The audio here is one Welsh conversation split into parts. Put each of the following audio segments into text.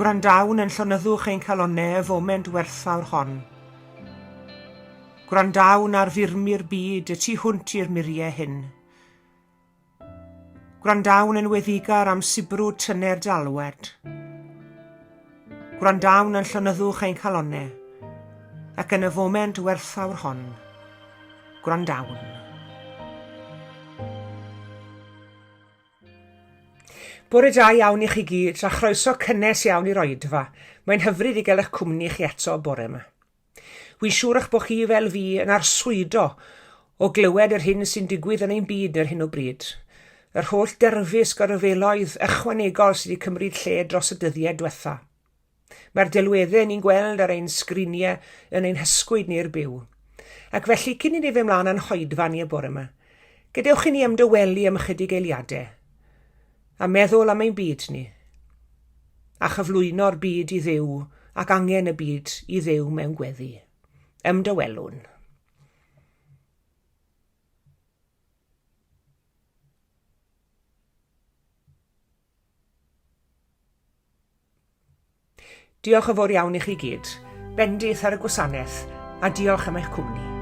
Gwrandawn yn llonyddwch ein calonnau y foment werthfawr hon. Gwrandawn ar furmur byd y tu hwnt i'r muriau hyn. Gwrandawn yn weddigar am sibrwd tyner dy alwad. Gwrandawn yn llonyddwch ein calonnau, ac yn y foment werthfawr hon, gwrandawn. Bore da iawn i chi gyd, a chroeso cynnes iawn i'r oedfa. Mae'n hyfryd i gael eich cwmni chi eto bore yma. Wi'n siŵr eich bod chi, fel fi, yn arswydo o glywed yr hyn sy'n digwydd yn ein byd ar hyn o bryd. Yr holl derfysg a rhyfeloedd ychwanegol sydd wedi cymryd lle dros y dyddiau diwetha. Mae'r delweddau ni'n gweld ar ein sgriniau yn ein hysgwyd ni i'r byw. Ac felly, cyn i ni fynd mlaen â'n hoedfa ni y bore yma, gadewch i ni ymdawelu am ychydig eiliadau a meddwl am ein byd ni, a chyflwyno'r byd i Dduw ac angen y byd i Dduw mewn gweddi. Ymdawelwn. Diolch yn fawr iawn i chi gyd. Bendith ar y gwasanaeth, a diolch am eich cwmni.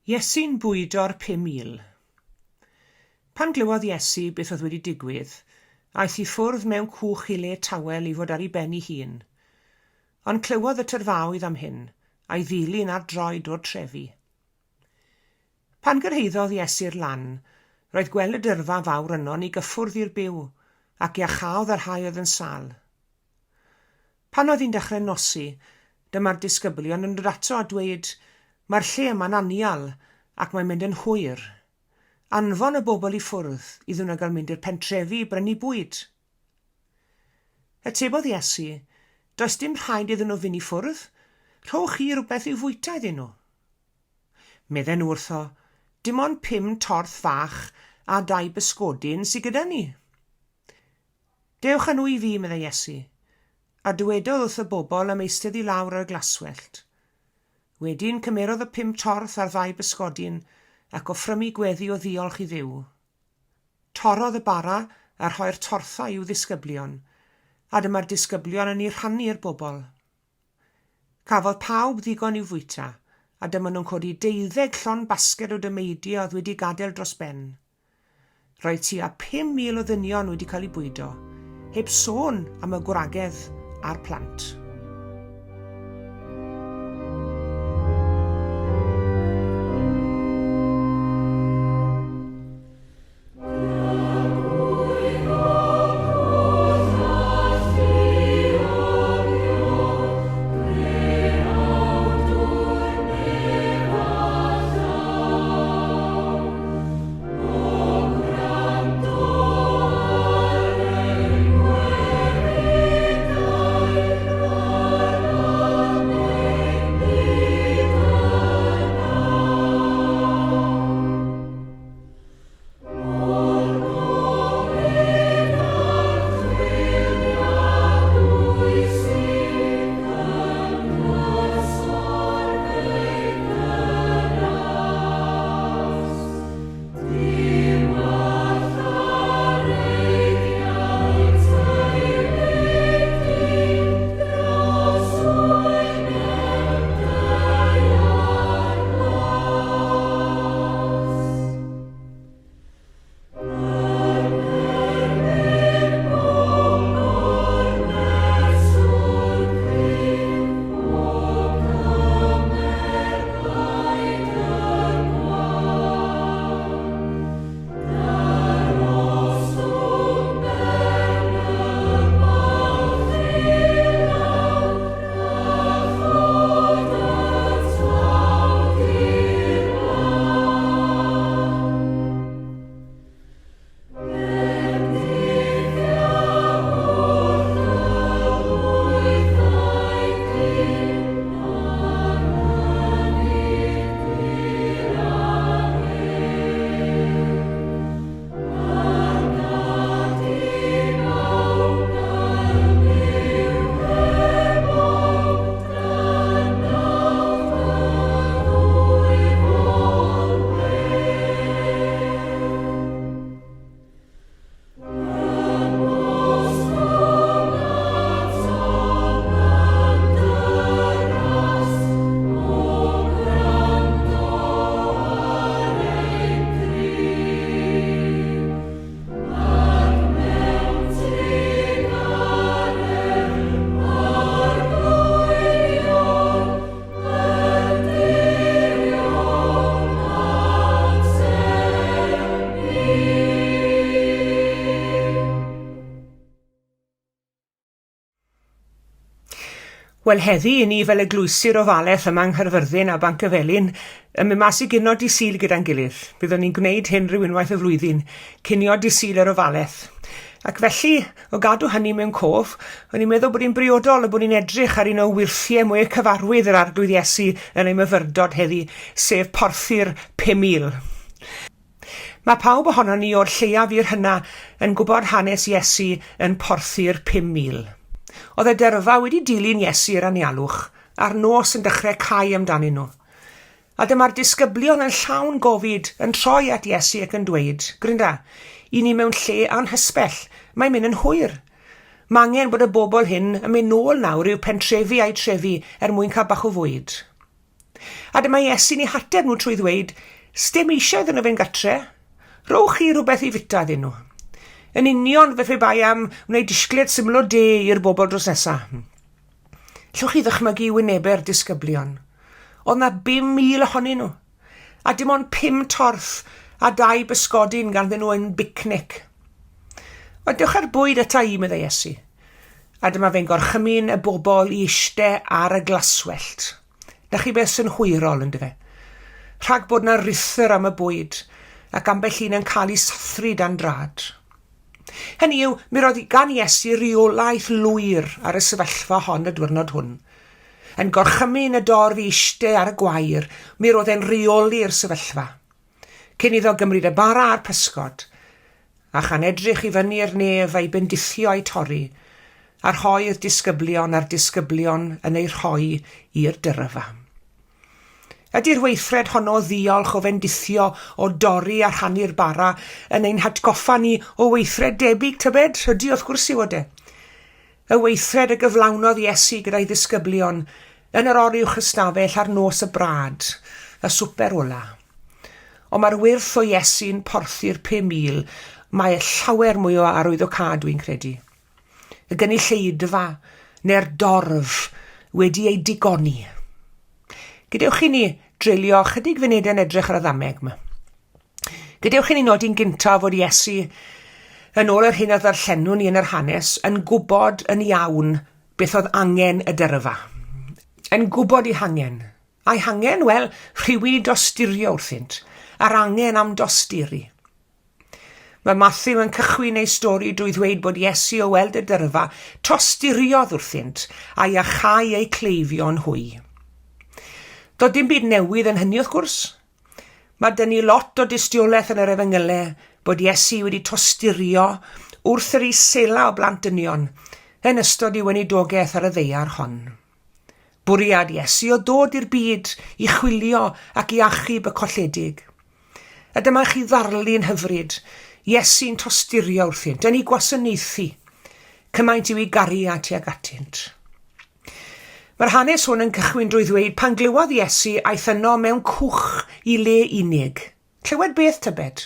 Iesu'n bwydo'r 5,000. Pan glywodd Iesu beth oedd wedi digwydd, aeth i ffwrdd mewn cwch i le tawel i fod ar ei ben ei hun. Ond clywodd y tyrfaoedd am hyn, a'i ddilyn ar droed o'r trefi. Pan gyrhaeddodd Iesu'r lan, roedd gweld y dyrfa fawr yno'n ei gyffwrdd i'r byw, ac iachaodd y rhai oedd yn sâl. Pan oedd hi'n dechrau nosi, dyma'r disgyblion yn dod ato a dweud, Mae'r lle yma'n anial, ac mae'n mynd yn hwyr. Anfon y bobl i ffwrdd, iddyn nhw gael mynd i'r pentrefi i brynu bwyd. Atebodd Iesu, Does dim rhaid iddyn nhw fynd i ffwrdd, rhowch chi rywbeth i'w fwyta iddyn nhw. Medden nhw wrtho, Dim ond pum torth fach a dau bysgodyn sy gyda ni. Dewch â nhw i fi, meddai Iesu. A dywedodd wrth y bobl am eistedd i lawr ar y glaswellt. Wedyn cymerodd y pum torth a'r ddau bysgodyn, ac offrymu gweddi o ddiolch i Dduw. Torrodd y bara a rhoi'r torthau i'w ddisgyblion, a dyma'r disgyblion yn eu rhannu i'r bobl. Cafodd pawb ddigon i'w fwyta, A dyma nhw'n codi deuddeg llond basged o dameidiau oedd wedi gadael dros ben. Roedd tua 5,000 o ddynion wedi cael eu bwydo, heb sôn am y gwragedd a'r plant. Wel heddi i ni fel eglwysi'r ofalaeth yma yng Nghaerfyrddin a Bancyfelin yn mynd mas i ginio Dydd Sul gyda'n gilydd. Byddwn ni'n gwneud hyn rhyw unwaith y flwyddyn, cinio Dydd Sul yr ofalaeth. Ac felly, o gadw hynny mewn cof, o'n i'n meddwl bod hi'n briodol y bod ni'n edrych ar un o wyrthiau mwyaf cyfarwydd yr Arglwydd Iesu yn ei myfyrdod heddi, sef porthi'r 5,000. Mae pawb ohonon ni o'r lleiaf i'r hyna yn gwybod hanes Iesu yn porthi'r 5,000. Oedd y dyrfa wedi dilyn Iesu i'r anialwch, a'r nos yn dechrau cau amdanyn nhw. A dyma'r disgyblion yn llawn gofid yn troi at Iesu ac yn dweud, Gwranda, i ni mewn lle anghysbell, mae'n mynd yn hwyr. Mae angen bod y bobl hyn yn mynd nôl nawr i'w pentrefi a'u trefi er mwyn cael bach o fwyd. A dyma Iesu'n eu hateb nhw trwy ddweud, Sdim eisiau iddyn nhw fynd gatre. Rhowch chi rhywbeth i fita iddyn nhw. Yn union fe pe bai am wneud disgled syml o de i'r bobl dros nesa. Llwch chi ddychmygu wynebau'r disgyblion. Oedd na 5,000 ohonyn nhw. A dim ond pum torth a dau bysgodyn ganddyn nhw yn bicnic. Wel, dewch â'r bwyd ata i, meddai Iesu. A dyma fe'n gorchymyn y bobl i eiste ar y glaswellt. Na chi beth synhwyrol, yndyfe? Rhag bod na ruthr am y bwyd, ac ambell un yn cael ei sathru dan drad. Hynny yw, mi roedd gan Iesu reolaeth lwyr ar y sefyllfa hon y diwrnod hwn. Yn gorchymyn y dorf i eiste ar y gwair, mi roedd e'n rheoli'r sefyllfa. Cyn iddo gymryd y bara a'r pysgod, a chan edrych i fyny'r nef a'i bendithio a'i torri, a rhoi'r disgyblion a'r disgyblion yn ei rhoi i'r dyrfa. Ydy'r weithred honno o ddiolch, o fendithio, o dorri a rhannu'r bara yn ein hatgoffa ni o weithred debyg, tybed? Ydy, wrth gwrs i fod e. Y weithred y gyflawnodd Iesu gyda'i ddisgyblion Yn yr oruwch ystafell ar nos y brad, y swper ola. Ond mae'r wyrth o Iesu'n porthi'r 5,000, mae llawer mwy o arwyddocâd dwi'n credu. Y gynulleidfa, neu'r dorf, wedi ei digoni. Gadewch i ni dreulio chydig funudau'n edrych ar y ddameg yma. Gadewch i ni nodi'n gyntaf fod Iesu, yn ôl yr hyn a ddarllenwn ni yn yr hanes, yn gwybod yn iawn beth oedd angen y dyrfa. Yn gwybod ei hangen. A'i hangen, wel, rhywun i dosturio wrthynt, a'r angen am dosturi. Mae Matthew yn cychwyn ei stori drwy ddweud bod Iesu o weld y dyrfa, tosturiodd wrthynt, a iachau eu cleifion hwy. Doedd dim byd newydd yn hynny wrth gwrs. Mae 'da ni lot o dystiolaeth yn yr Efengylau bod Iesu wedi tosturio wrth yr isela o blant dynion yn ystod ei weinidogaeth ar y ddaear hon. Bwriad Iesu oedd dod i'r byd i chwilio ac i achub y colledig. A dyma chi ddarlun hyfryd, Iesu'n tosturio wrthynt, yn eu gwasanaethu, cymaint yw ei gariad tuag atynt. Mae'r hanes hwn yn cychwyn drwy ddweud pan glywodd Iesu aeth yno mewn cwch i le unig. Clywed beth tybed?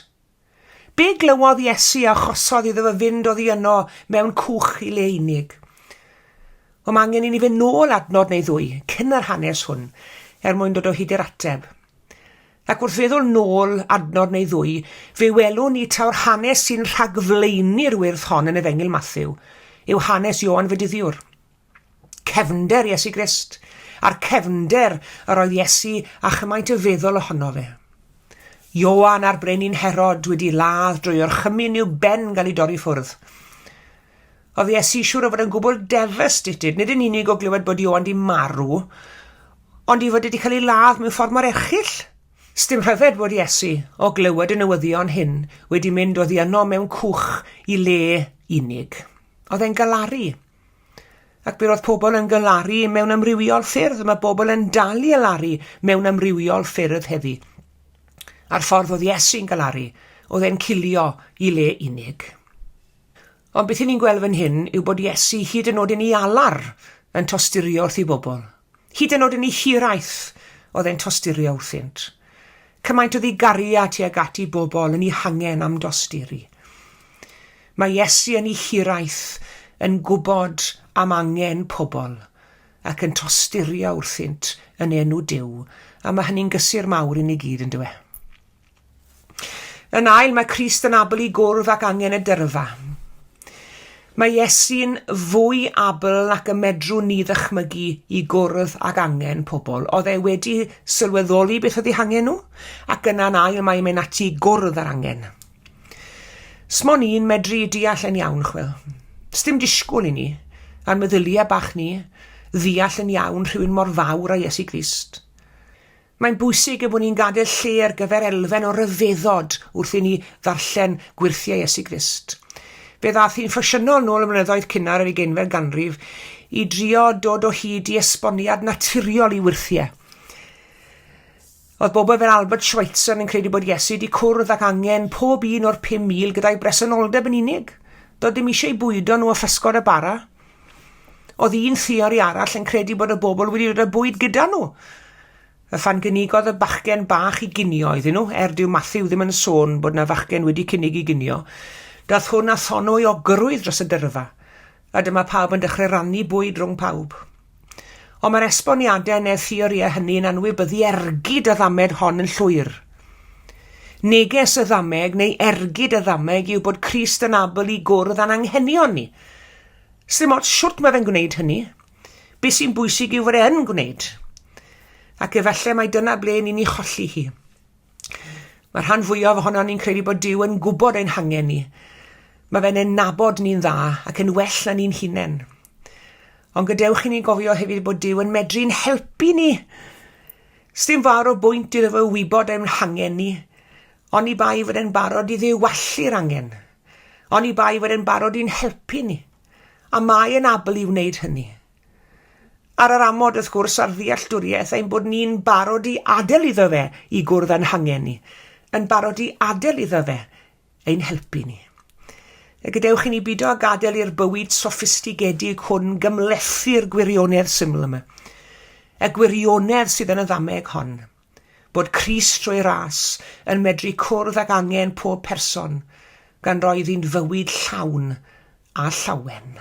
Be glywodd Iesu a achosodd iddo fo fynd oddi yno mewn cwch i le unig? Wel, mae angen i ni fynd nôl adnod neu ddwy cyn yr hanes hwn er mwyn dod o hyd i'r ateb. Ac wrth feddwl nôl adnod neu ddwy, fe welwn ni taw'r hanes sy'n rhagflaenu'r wyrth hon yn Efengyl Mathew yw hanes Ioan Fedyddiwr. Cefnder Iesu Grist, a'r cefnder yr oedd Iesu a chymaint y feddwl ohono fe. Ioan a'r brenin Herod wedi ladd drwy orchymyn i'w ben gael ei dorri ffwrdd. Oedd Iesu siŵr o fod yn gwbl devastated, nid yn unig o glywed bod Ioan di marw, ond i fod wedi cael ei ladd mewn ffordd mor erchyll. Sdim rhyfedd bod Iesu, o glywed y newyddion hyn, wedi mynd oddi yno mewn cwch i le unig. Oedd e'n galaru. Ac mi roedd pobl yn galaru mewn amrywiol ffyrdd. Mae bobl yn dal i alaru mewn amrywiol ffyrdd heddi. A'r ffordd oedd Iesu'n galaru, oedd e'n cilio i le unig. Ond beth i ni'n gweld fan hyn yw bod Iesu hyd yn oed yn ei alar yn tosturio wrth i bobl. Hyd yn oed yn ei hiraeth oedd e'n tosturio wrthynt. Cymaint oedd ei gariad tuag at i bobl yn ei hangen am dosturi. Mae Iesu yn ei hiraeth yn gwybod am angen pobl ac yn tosturio wrthynt yn enw Duw, a mae hynny'n gysur mawr i ni gyd, yn dyw e? Yn ail, mae Crist yn abl i gwrdd ac angen y dyrfa. Mae Iesu'n fwy abl nac y medrwn ni ddychmygu i gwrdd ag angen pobl. Oedd e wedi sylweddoli beth oedd eu hangen nhw, ac yna'n ail mae'n mynd ati i gwrdd â'r angen. Smon i'n medru deall yn iawn, chwil. Sdim disgwyl i ni, a'n meddyliau bach ni, ddeall yn iawn rhywun mor fawr â Iesu Grist. Mae'n bwysig ein bod ni'n gadael lle ar gyfer elfen o ryfeddod wrth i ni ddarllen gwyrthiau Iesu Grist. Fe ddaeth hi'n ffasiynol nôl ym mlynyddoedd cynnar yr ugeinfed ganrif i drio dod o hyd i esboniad naturiol i wyrthiau. Oedd bobl fel Albert Schweitzer yn credu bod Iesu wedi cwrdd ac angen pob un o'r 5,000 gyda'i bresenoldeb yn unig. Doedd dim eisiau bwydo nhw â physgod a bara. Oedd un theori arall yn credu bod y bobl wedi dod â bwyd gyda nhw. A phan gynigodd y bachgen bach i ginio iddyn nhw, er dyw Matthew ddim yn sôn bod na fachgen wedi cynnig i ginio, dath hwn â thon o euogrwydd dros y dyrfa, a dyma pawb yn dechrau rannu bwyd rhwng pawb. Ond mae'r esboniadau neu'r theorïau hynny yn anwybyddu ergyd y ddamed hon yn llwyr. Neges y ddameg neu ergyd y ddameg yw bod Crist yn abl i gwrdd â'n anghenion ni, Sdim ots shwt mae fe'n gwneud hynny. Be sy'n bwysig yw fod e yn gwneud. Ac efallai mai dyna ble ni'n ei cholli hi. Mae'r rhan fwyaf ohono ni'n credu bod Duw yn gwybod ein hangen ni. Mae fe'n ein nabod ni'n dda ac yn well na ni'n hunain. Ond gadewch i ni gofio hefyd bod Duw yn medru'n helpu ni. Sdim fawr o bwynt iddo fe wybod ein hangen ni, oni bai fod e'n barod i ddiwallu'r angen. Oni bai fod e'n barod i'n helpu ni. A mae e'n abl i wneud hynny. Ar yr amod, wrth gwrs, a'r ddealltwriaeth ein bod ni'n barod i adael iddo fe i gwrdd â'n hangen ni, yn barod i adael iddo fe ein helpu ni. A gadewch i ni bido â gadael i'r bywyd soffistigedig hwn gymhlethu'r gwirionedd syml yma. Y gwirionedd sydd yn y ddameg hon, bod Crist drwy ras yn medru cwrdd ag angen pob person, gan roi iddynt fywyd llawn a llawen.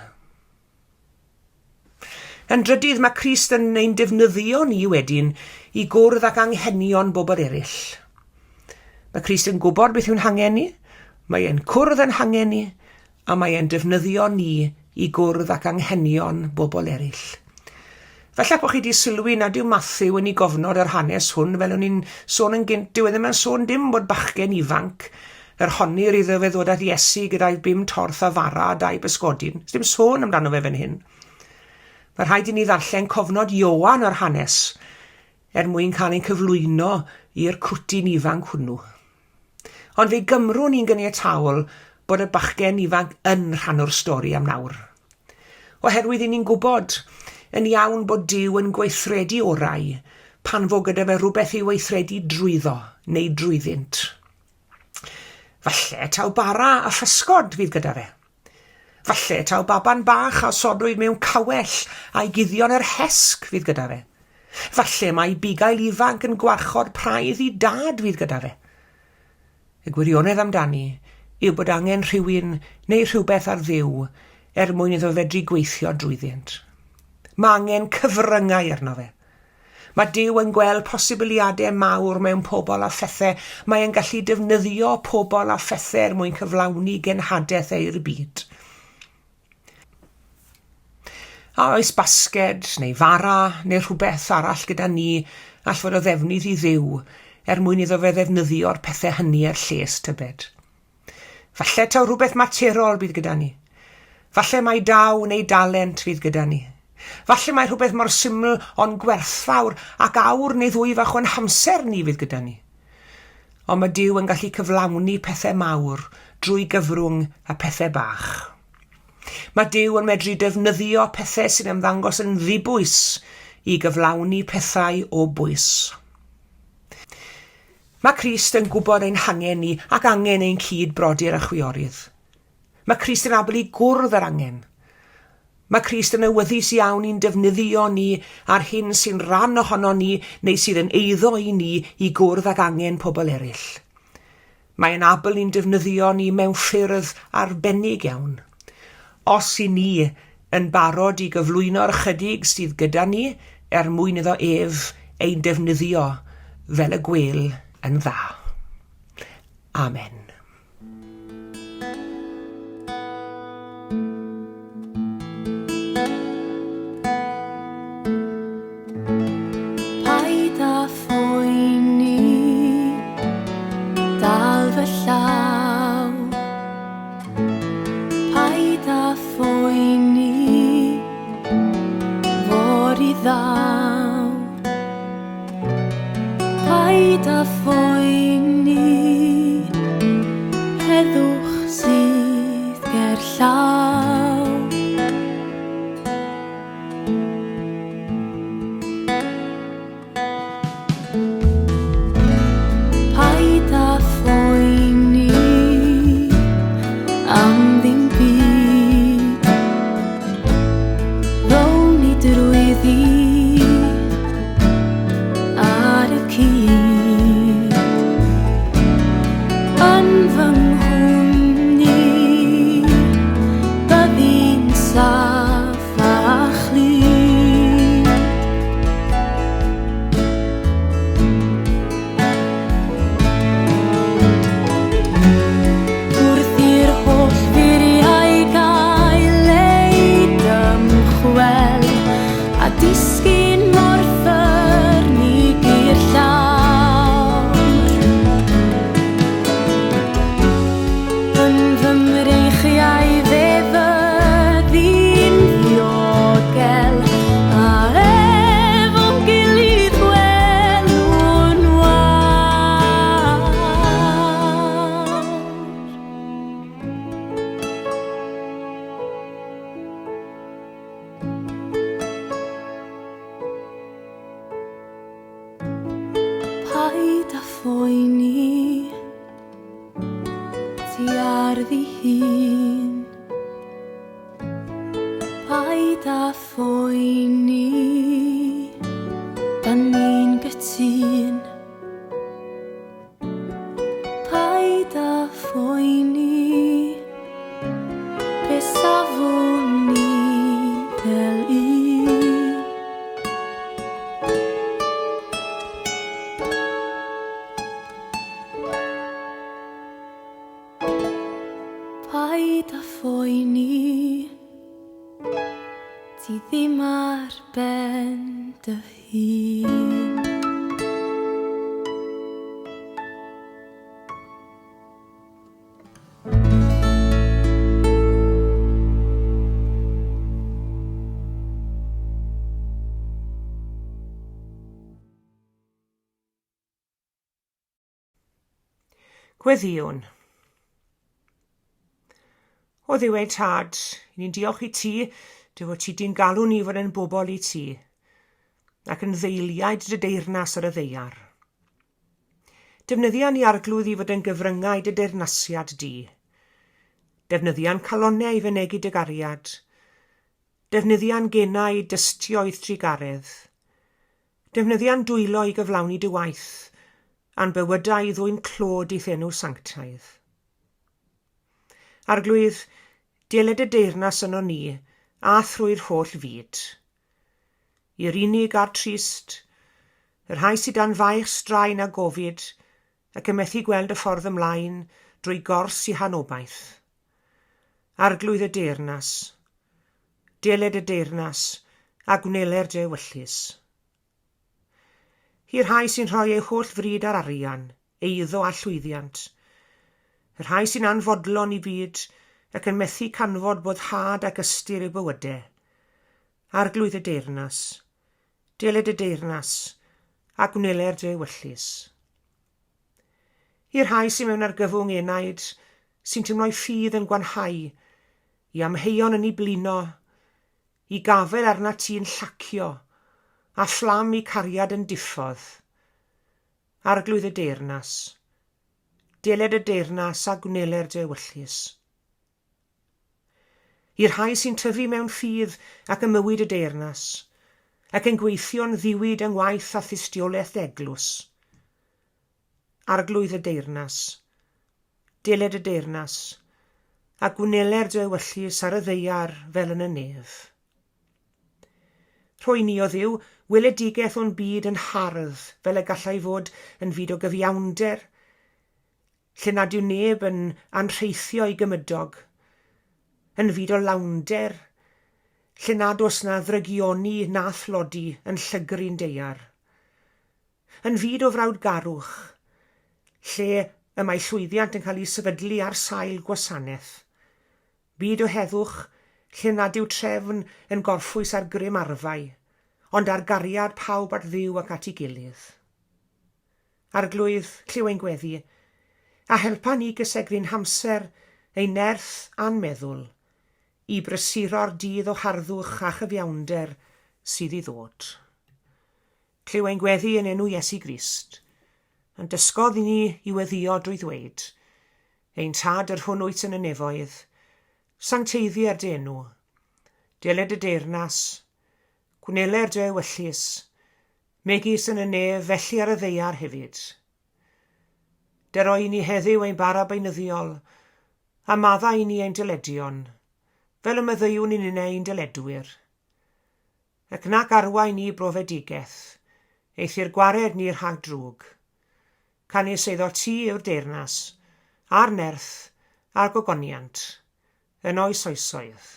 Yn drydydd, mae Crist yn ein defnyddio ni wedyn i gwrdd ag anghenion bobl eraill. Mae Crist yn gwybod beth yw'n hangen ni, mae e'n cwrdd yn hangen ni, a mae e'n defnyddio ni i gwrdd ag anghenion bobl eraill. Falle bod chi wedi sylwi nad yw Matthew yn ei gofnod yr hanes hwn fel o'n i'n sôn yn gynt, dyw e ddim yn sôn dim bod bachgen ifanc yr honnir iddo fe ddod at Iesu gyda'i bum torth a fara a dau bysgodyn. Dim sôn amdano fe fan hyn. Mae rhaid i ni ddarllen cofnod Ioan o'r hanes er mwyn cael ein cyflwyno i'r crwtyn ifanc hwnnw. Ond fe gymrwn ni'n gyniataol bod y bachgen ifanc yn rhan o'r stori am nawr. Oherwydd i ni'n gwybod yn iawn bod Duw yn gweithredu orau pan fo gyda fe rhywbeth i weithredu drwyddo neu drwyddynt. Falle taw bara a physgod fydd gyda fe. Falle taw baban bach a osodwyd mewn cawell a'i guddio yn yr hesg fydd gyda fe. Falle mai bugail ifanc yn gwarchod praidd i dad fydd gyda fe. Y gwirionedd amdani yw bod angen rhywun neu rhywbeth ar Dduw er mwyn iddo fedru gweithio drwyddynt. Mae angen cyfryngau arno fe. Mae Duw yn gweld posibiliadau mawr mewn pobl a phethau. Mae e'n gallu defnyddio pobl a phethau er mwyn cyflawni genhadaeth e i'r byd. A oes basged neu fara neu rhywbeth arall gyda ni all fod o ddefnydd i Dduw er mwyn iddo fe ddefnyddio'r pethau hynny er lles tybed? Falle taw rhywbeth materol bydd gyda ni. Falle mai daw neu dalent fydd gyda ni. Falle mai rhywbeth mor syml ond gwerthfawr ac awr neu ddwy fach o'n hamser ni fydd gyda ni. Ond mae Duw yn gallu cyflawni pethau mawr drwy gyfrwng y pethau bach. Mae Duw yn medru defnyddio pethau sy'n ymddangos yn ddibwys i gyflawni pethau o bwys. Mae Crist yn gwybod ein hangen ni ac angen ein cyd brodyr a chwiorydd. Mae Crist yn abl i gwrdd yr angen. Mae Crist yn awyddus iawn i'n defnyddio ni a'r hyn sy'n rhan ohono ni neu sydd yn eiddo i ni i gwrdd ag angen pobl eraill. Mae yn abl i'n defnyddio ni mewn ffyrdd arbennig iawn. Os i ni yn barod i gyflwyno'r ychydig sydd gyda ni er mwyn iddo ef ein defnyddio fel y gwêl yn dda. Amen. Paid â phoeni, dal fy llaw. Paid â phoeni, fory ddaw. Paid â phoeni, heddwch sydd gerllaw. Paid â phoeni am ddim byd. Ddown ni drwyddi ar y cyd. Yn fy nghwmni, byddi'n saff. Fachlud. Wrth i'r holl furiau gael eu dymchwel a disgyn mor ffyrnig i'r llawr. Yn fy mreichiau fe fyddi'n ddiogel, a efo'n gilydd gwelwn wawr. Paid â phoeni, ti ar ddihun. Paid â phoeni, â phoeni, ti ddim ar ben dy hun. Gweddïwn. O Dduw ein Tad, i ni'n diolch i ti, dy fod ti di'n galw ni fod yn bobl i ti, ac yn ddeiliaid dy deyrnas ar y ddeiar. Defnyddia ni Arglwydd i fod yn gyfryngau dy deyrnasiad di. Defnyddia'n calonnau i fynegi dy gariad. Defnyddia'n genau i dystio i'th drugaredd. Defnyddia'n dwylo i gyflawni dy waith, a'n bywydau i ddwyn clod i'th enw sanctaidd. Arglwydd, deled y deyrnas yno ni, a thrwy'r holl fyd. I'r unig a'r trist, y rhai sydd dan faich straen a gofid, ac yn methu gweld y ffordd ymlaen drwy gors i hanobaith. Arglwydd y deyrnas, Deled y deyrnas, a gwneler dy ewyllys. I'r rhai sy'n rhoi eu holl fryd ar arian, eiddo a llwyddiant. Y rhai sy'n anfodlon i fyd ac yn methu canfod boddhad ac ystyr eu bywyde. Arglwydd y deyrnas, deled y deyrnas, a gwneler dy ewyllys. I'r rhai sy'n mewn argyfwng enaid, sy'n teimlo'i ffydd yn gwanhau, i amheuon yn 'u blino, i gafael arnat ti'n llacio, a fflam i cariad yn diffodd. Arglwydd y deyrnas, deled y deyrnas a gwneler dy ewyllys. I'r rhai sy'n tyfu mewn ffydd ac ym mywyd y deyrnas, ac yn gweithio'n ddiwyd yng ngwaith a thystiolaeth eglwys. Arglwydd y deyrnas, deled y deyrnas, a gwneler dy ewyllys ar y ddaear fel yn y nef. Rhoi ni, o Dduw, weledigaeth o'n byd yn hardd fel y gallai fod yn fyd o gyfiawnder, lle nad yw neb yn anrheithio ei gymydog, yn fyd o lawnder, lle nad oes na ddrygioni na thlodi yn llygru'n daear, yn fyd o frawdgarwch, lle y mae llwyddiant yn cael ei sefydlu ar sail gwasanaeth, byd o heddwch, lle nad yw trefn yn gorffwys ar grym arfau, ond ar gariad pawb at Dduw ac at ei gilydd. Arglwydd, clyw ein gweddi, a helpa ni gysegru'n hamser, ein nerth a'n meddwl, i brysuro'r dydd o harddwch a chyfiawnder sydd i ddod. Clyw ein gweddi yn enw Iesu Grist, yn dysgodd i ni i weddïo drwy ddweud, Ein Tad yr hwn wyt yn y nefoedd, sancteiddier dy enw. Deled dy deyrnas, gwneler dy ewyllys, Megis yn y nef, felly ar y ddaear hefyd. Dero i ni heddiw ein bara beunyddiol, a maddau i ni ein dyledion, fel y maddeuwn i ninnau ein dyledwyr. Ac nac arwain ni i brofedigaeth, eithr gwared ni rhag drwg. Canys eiddo ti yw'r deyrnas, a'r nerth, a'r gogoniant, yn oes oesoedd.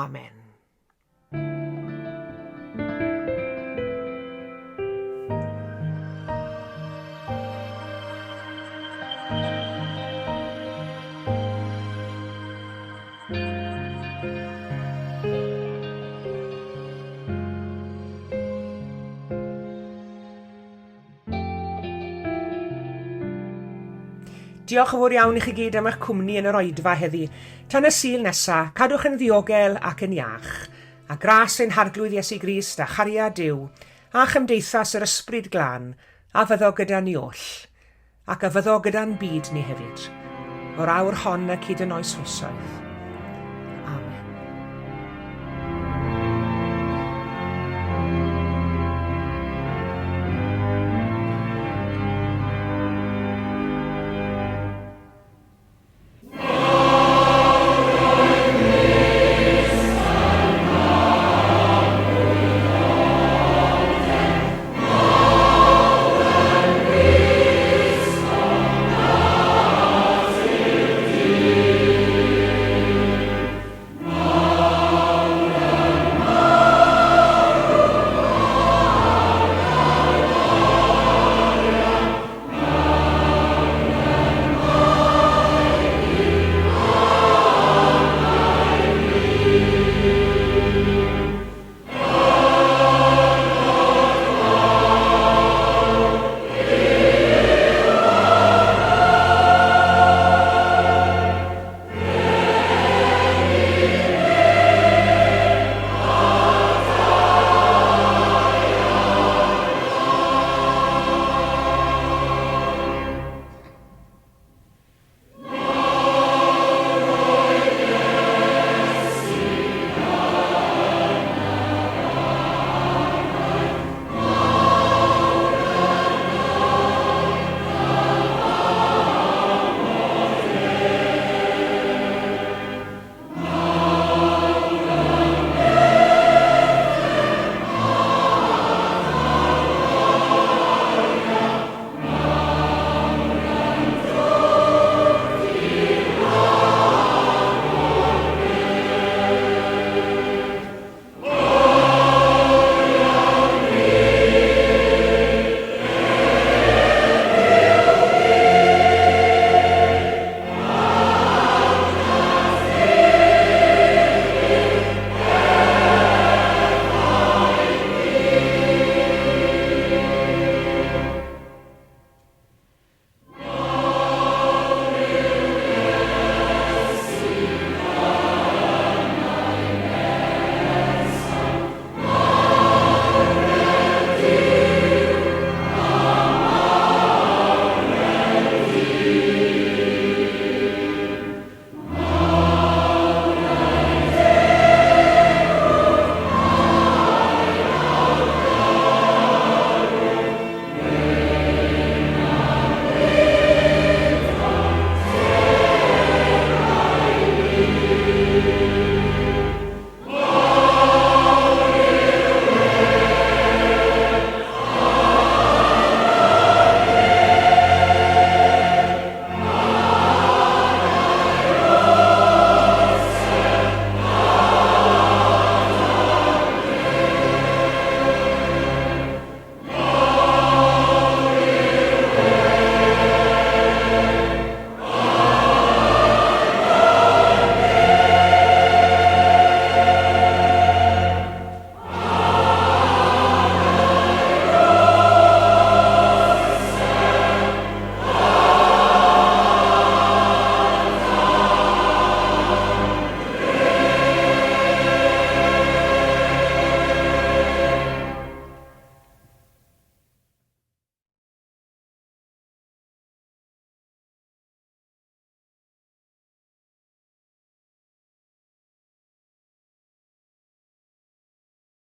Amen. Diolch yn fawr iawn i chi gyd am eich cwmni yn yr oedfa heddi. Tan y Sul nesa, cadwch yn ddiogel ac yn iach. A gras ein Harglwydd Iesu Grist a chariad Duw, a chymdeithas yr Ysbryd Glân, a fyddo gyda ni oll, ac a fyddo gyda'n byd ni hefyd, o'r awr hon ac hyd yn oes oesoedd.